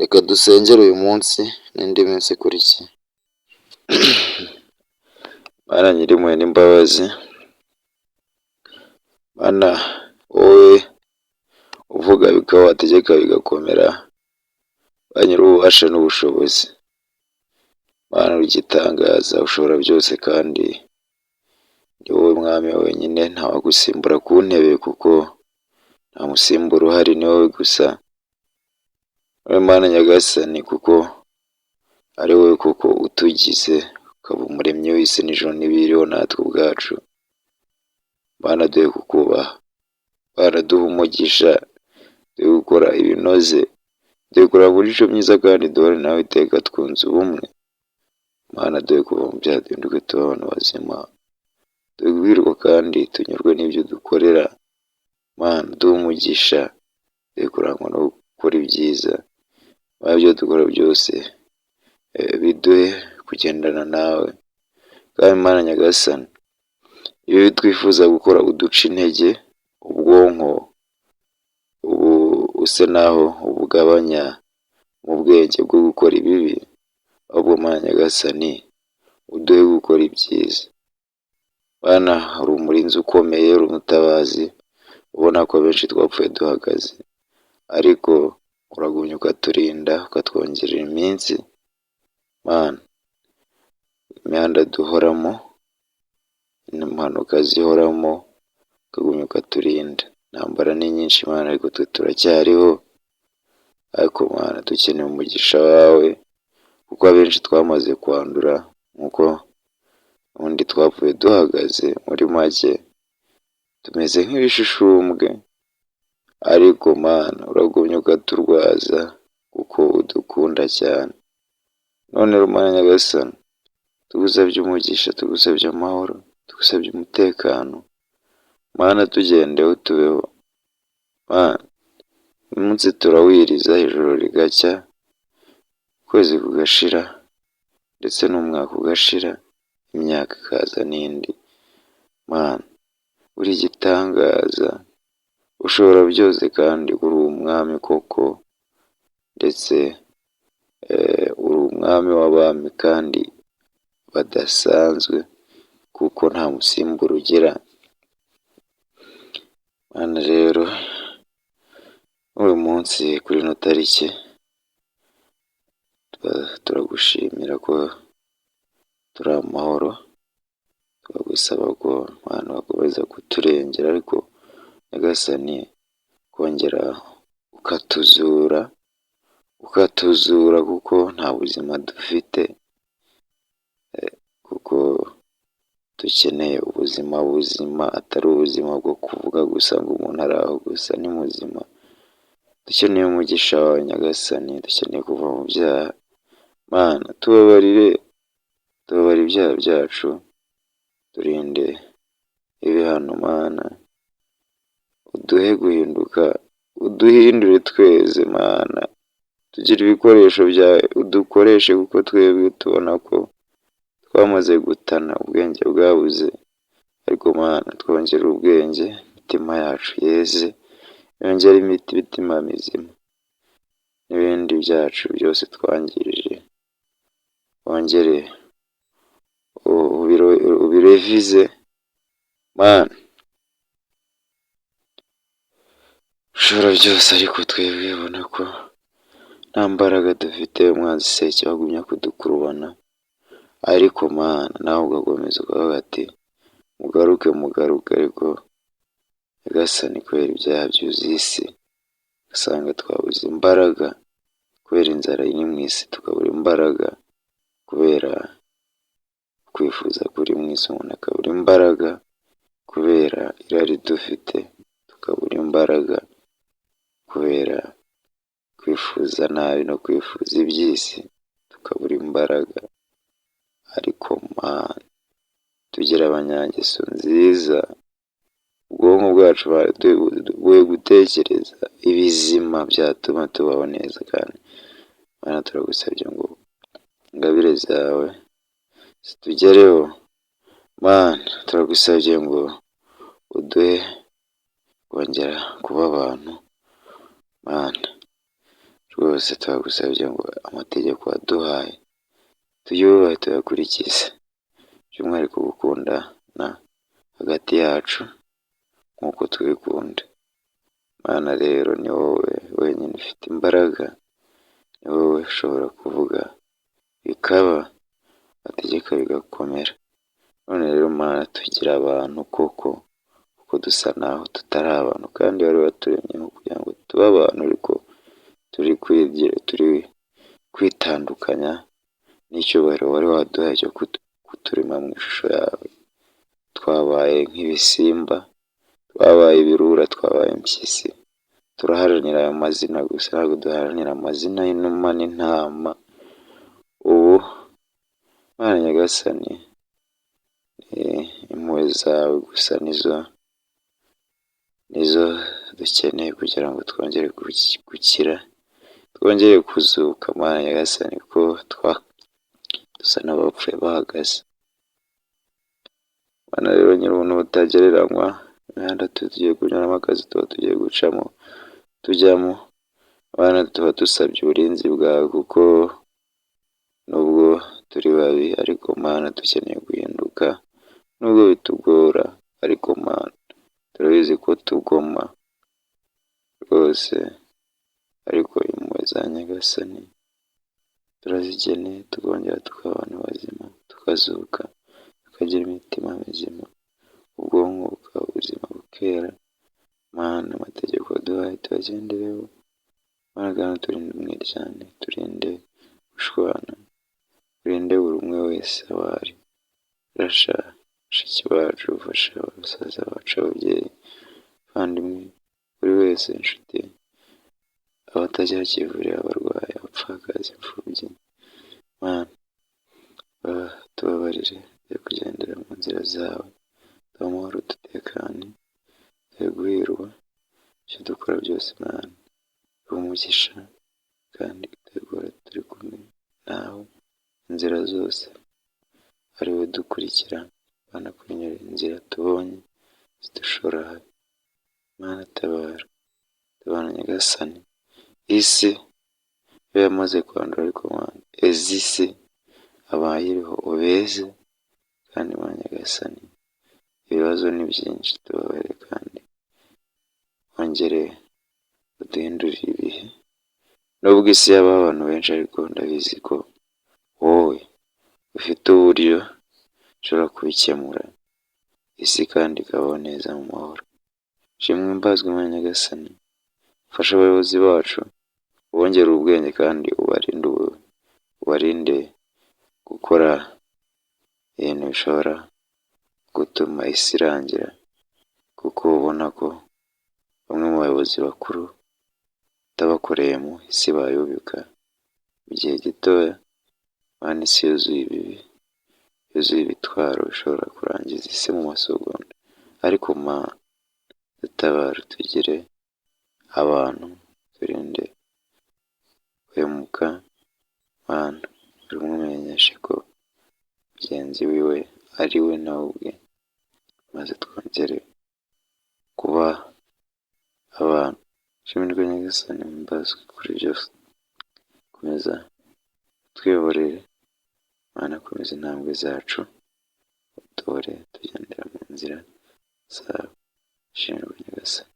Reka dusengere uyu munsi n'indi minsi ikurikiye. Mana nyir'impuhwe n'imbabazi, Mana wowe uvuga bikaba, wategeka bigakomera, ba nyir'ububasha n'ubushobozi, Mana uri igitangaza, ushobora byose kandi ni wowe mwami wenyine, ntawagusimbura ku ntebe kuko nta musimbura uhari, ni wowe gusa. Wowe Mana nyagasani, kuko ari wowe koko utugize, ukaba umuremyi w'isi n'ijuru n'ibiyiriho natwe ubwacu. Mana, duhe kukubaha, Mana, duhe umugisha, duhe gukora ibinoze, duhe kurangwa imico myiza kandi duhore nawe iteka twunze ubumwe. Mana, duhe kuva mu byaha, duhinduke tube abantu bazima, duhe guhirwa kandi tunyurwe n'ibyo dukorera. Mana, duhe umugisha, duhe kurangwa no gukora ibyiza. Mana, ibyo dukora byose biduhe kugendana nawe. Kandi Mana nyagasani, ibibi twifuza gukora uduca intege, ubwonko ubu use naho ubugabanya mu bwenge bwo gukora ibibi, ahubwo Mana nyagasani, uduhe gukora ibyiza. Mana, uri umurinzi ukomeye, uri umutabazi, ubona ko benshi twapfuye duhagaze, ariko uragumya ukaturinda, ukatwongerera iminsi. Mana, imihanda duhoramo, impanuka zihoramo, ukagumya ukaturinda. Intambara ni nyinshi Mana, ariko twe turacyariho, ariko Mana, dukeneye umugisha wawe kuko abenshi twamaze kwandura nk'uko ubundi twapfuye duhagaze. Muri make tumeze nk'ibishishumbwe, ariko Mana, uragumya ukaturwaza kuko udukunda cyane. None rero Mana nyagasani, tugusabye umugisha, tugusabye amahoro, tugusabye umutekano. Mana, tugendeho, tubeho. Mana, uyu munsi turawiriza, ijoro rigacya, ukwezi kugashira, ndetse n'umwaka ugashira, imyaka ikaza n'indi. Mana, uri igitangaza, ushobora byose kandi uri umwami koko, ndetse uri umwami w'abami kandi badasanzwe kuko nta musimbura ugira. Mana rero, uyu munsi kuri ino tariki turagushimira ko turi amahoro, turagusaba ko Mana wakomeza kuturengera, ariko nyagasani kongera ukatuzura, ukatuzura kuko nta buzima dufite, kuko dukeneye ubuzima buzima, atari ubuzima bwo kuvuga gusa ngo umuntu ari aho gusa ni muzima. Dukeneye umugisha wawe nyagasani, dukeneye kuva mu byaha. Mana, tubabarire, tubabarire ibyaha byacu, turinde ibihano. Mana, uduhe guhinduka, uduhindure tweze. Mana, tugire ibikoresho byawe, udukoreshe kuko twebwe tubona ko twamaze gutana, ubwenge bwabuze, ariko Mana, twongere ubwenge, imitima yacu yeze, yongere imitima mizima, n'ibindi byacu byose twangije wongere ubirevize. Mana ushobora byose, ariko twebwe ubona ko nta mbaraga dufite, umwanzi sekibi agumya kudukurubana, ariko Mana, nawe ugakomeza ukavuga ati: "Mugaruke, mugaruke." Ariko nyagasani, kubera ibyaha byuzuye isi, ugasanga twabuze imbaraga, kubera inzara iri mu isi tukabura imbaraga, kubera kwifuza kuri mu isi umuntu akabura imbaraga, kubera irari dufite tukabura imbaraga, kubera kwifuza nabi no kwifuza iby'isi tukabura imbaraga. Ariko Mana, tugira abanyangeso nziza, ubwonko bwacu buhe gutekereza ibizima byatuma tubaho neza. Kandi Mana, turagusabye ngo ingabire zawe zitugereho. Mana, turagusabye ngo uduhe kongera kuba abantu. Mana, Rwose turagusabye ngo amategeko waduhaye tuyubahe, tuyakurikize, by'umwihariko gukundana hagati yacu nk'uko twikunda. Mana rero, ni wowe wenyine ufite imbaraga, ni wowe ushobora kuvuga bikaba, wategeka bigakomera. None rero Mana, tugira abantu koko, kuko dusa naho tutari abantu kandi wari waturemye kugira ngo tube abantu, ariko turi kwigira, turi kwitandukanya n'icyubahiro wari waduhaye cyo kuturema mu ishusho yawe. Twabaye nk'ibisimba, twabaye ibirura, twabaye impyisi. Turaharanira ayo mazina gusa, ntabwo duharanira amazina y'inuma n'intama. Ubu Mana Nyagasani, impuhwe zawe gusa nizo dukeneye kugira ngo twongere gukira, twongere kuzuka. Mana Nyagasani, ko dusa n'abapfuye bahagaze. Mana rero nyir'ubuntu butagereranywa, imihanda tugiye kunyuramo, akazi tuba tugiye gucamo tujyamo, Mana, tuba dusabye uburinzi bwawe, kuko nubwo turi babi ariko Mana dukeneye guhinduka, nubwo bitugora, ariko Mana turabizi ko tugoma rwose, ariko impuhwe za Nyagasani turazikeneye, tukongera tukaba abantu bazima, tukazuka, tukagira imitima mizima, ubwonko bukaba buzima bukera. Mana, amategeko waduhaye tuyagendereho. Mana kandi turinde umwiryane, turinde gushwana, urinde buri umwe wese aho ari. Fasha bashiki bacu, fasha basaza bacu, ababyeyi, abavandimwe, buri wese, inshuti, abatagira kivurira, abarwayi, abapfakazi, imfubyi. Mana, tubabarire, duhe kugendera mu nzira zawe, duhe amahoro, dutekane, duhe guhirwa, ibyo dukora byose Mana uhe umugisha, kandi utegura turi kumwe nawe inzira zose, ari wowe dukurikira, apana kunyura inzira tubonye zidushora habi. Mana tabara, tabara Nyagasani, isi yo yamaze kwandura, ariko Mana eza isi, abayiriho ubeze, kandi Mana Nyagasani, ibibazo ni byinshi, tubabarire kandi wongere uduhindurire ibihe. Nubwo isi yabaho abantu benshi, ariko ndabizi ko wowe ufite uburyo ushobora kubikemura, isi kandi ikabaho neza mu mahoro. Shimwa, uhimbazwe Mana Nyagasani, fasha abayobozi bacu, ubongerere ubwenge kandi ubarinde gukora ibintu bishobora gutuma isi irangira, kuko ubona ko bamwe mu bayobozi bakuru utabakoreyemo isi bayubika mu gihe gitoya. Mana, isi yuzuye ibibi, yuzuye ibitwaro bishobora kurangiza isi mu masegonda, ariko Mana dutabare, utugire abantu, turinde guhemuka. Mana, buri umwe umenyeshe ko mugenzi wiwe ari we nawe ubwe, maze twongere kuba abantu. Shimirwa Nyagasani, uhimbazwe kuri byose, komeza utwiyoborere. Mana, komeza intambwe zacu, utore tugendera mu nzira zawe. Shimirwa Nyagasani.